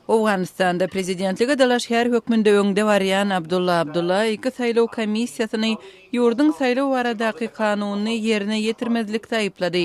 Owganystanda prezidentlige dalaşgär hökmünde öňde barýan Abdulla Abdulla iki saýlaw komissiýasyny ýurduň saýlaw baradaky kanunyny ýerine ýetirmezlikde aýyplady.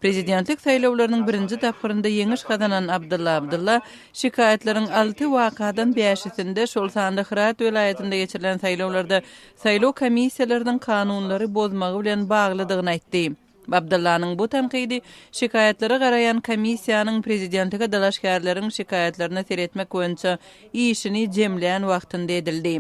Prezidentlik saýlawlarynyň birinji tapgyrynda ýeňiş gazanan Abdulla Abdulla şikaýatlaryň alty wakadan bäşisinde, şol sanda Hyrat welaýatynda geçirilen saýlawlarda saýlaw komissiýalarynyň kanunlary bozmagy bilen baglydygyny aýtdy. Abdyllanyň bu tankydy şikaýatlara garaýan komissiýanyň prezidentlige dalaşgärleriň şikaýatlaryna seretmek boýunça işini jemlän wagtynda edildi.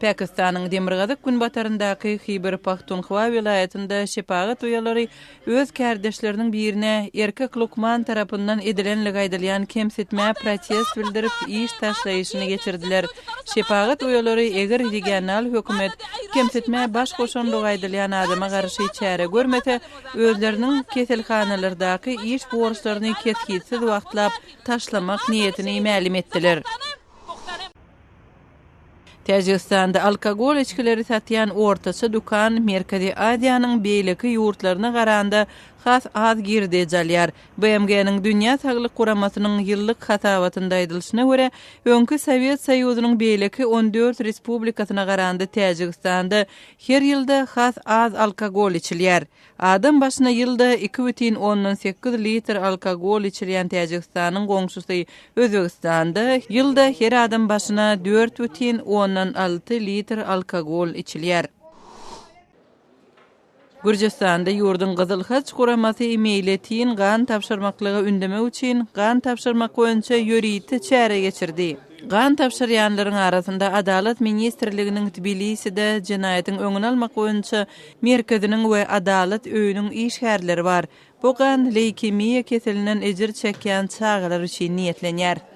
Pakistanyň demirgazyk-günbataryndaky Hiber-Pahtunhwa welaýatynda şepagat uýalary öz kärdeşleriniň birine erkek lukman tarapyndan edilenligi aýdylýan kemsitmä protest bildirip, iş taşlaýyşyny geçirdiler. Şepagat uýalary eger regional hökümet kemsitmä baş goşanlygy aýdylýan adama garşy çäre görmese, özleriniň keselhanalardaky iş borçlaryny kesgitsiz wagtlap taşlamak niýetini mälim etdiler. Täjigistanda alkogol içgileri satýan ortaça dükan Merkezi Aziýanyň beýleki ýurtlaryna garanda has az girdeji alýar. BMG-niň Dünýä Saglyk Guramasynyň ýyllyk hasabatynda aýdylyşyna görä, öňki Sowet Soýuzynyň beýleki 14 respublikasyna garanda Täjigistanda her ýylda has az alkogol içilýär. Adam başyna ýylda 2,8 litr alkogol içilýän Täjigistanyň goňşusy Özbegistanda ýylda her adam başyna 4,6 litr alkogol içilýär. Gürjüstanda ýurduň Gyzyl Haç guramasy meýletin gan tabşyrmaklyga ündemek üçin gan tabşyrmak boýunça ýörite çäre geçirdi. Gan tabşyrýanlaryň arasynda Adalat ministrliginiň Tbiliside jenaýatyň öňüni almak boýunça merkeziniň we Adalat öýüniň işgärleri bar. Bu gan leýkemiýa keselinden ejir çekýän çagalar üçin niýetlenýär.